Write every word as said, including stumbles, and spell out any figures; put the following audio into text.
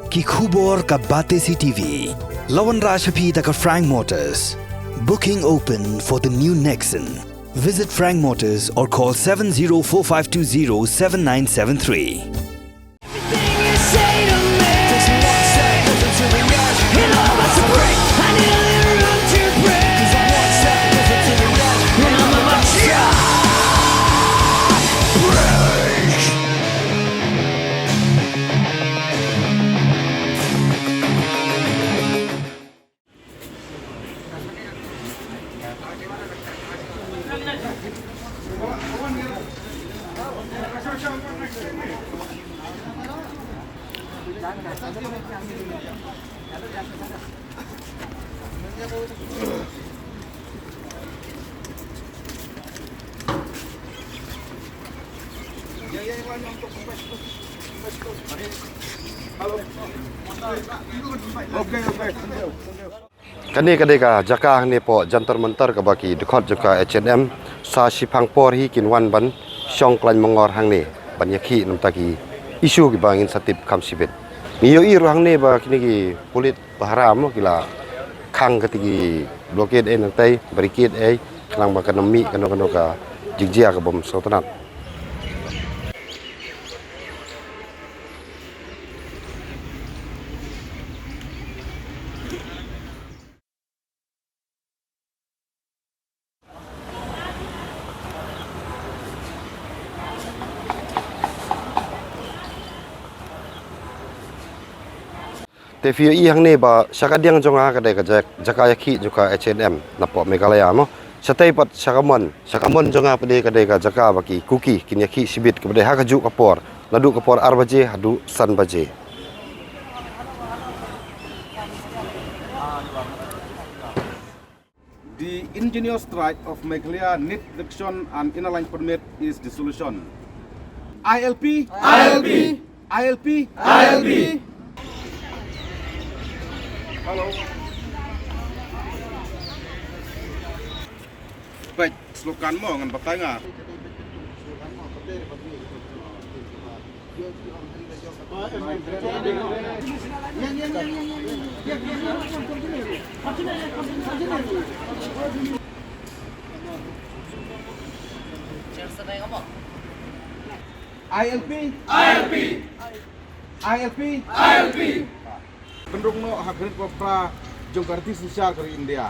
Ki khubor ka Batesi TV. La wanrah sha phi da ka Frank Motors. Booking open for the new Nexon. Visit Frank Motors or call seven zero four five two zero seven nine seven three. Kane ka dei ka jaka hangne hapoh Jantar Mantar kaba ki dkhot jong ka H N M sa shiphang por hi kin wan ban shong khlaiñ mangor hangne ban ïakhih namta ki issue kiba ngin sa tip kham shibit. Ngi ïohi ruh hangne ba kine ki pulit pahara mo ki la khang kata ki blockade ei nangtai, barricade ei, khnang ba kan ym mih kano kano ka jingjia ka bym sngewtynnat. Te phi ïohi hangne ba sha ka diang jong nga ka dei ka ja-, jaka ïakhih jong ka H N M napoh Meghalaya mo. Shatei pat sha ka mon, sha ka mon jong nga pat dei ka dei ka jaka ba ki Kuki kin ïakhih shibit kaba dei ha kajuh ka por, naduh ka por ar baje haduh san baje. The Indigenous Tribe of Meghalaya need election and Inner Line Permit is dissolution. I L P. I L P. I L P. I L P. Hello. Baik, slogan mo ngan batai nga. I L P. I L P. I L P. I L P. Pynrung noh ha ka rit ba phra jong ka riti synshar ka ri India.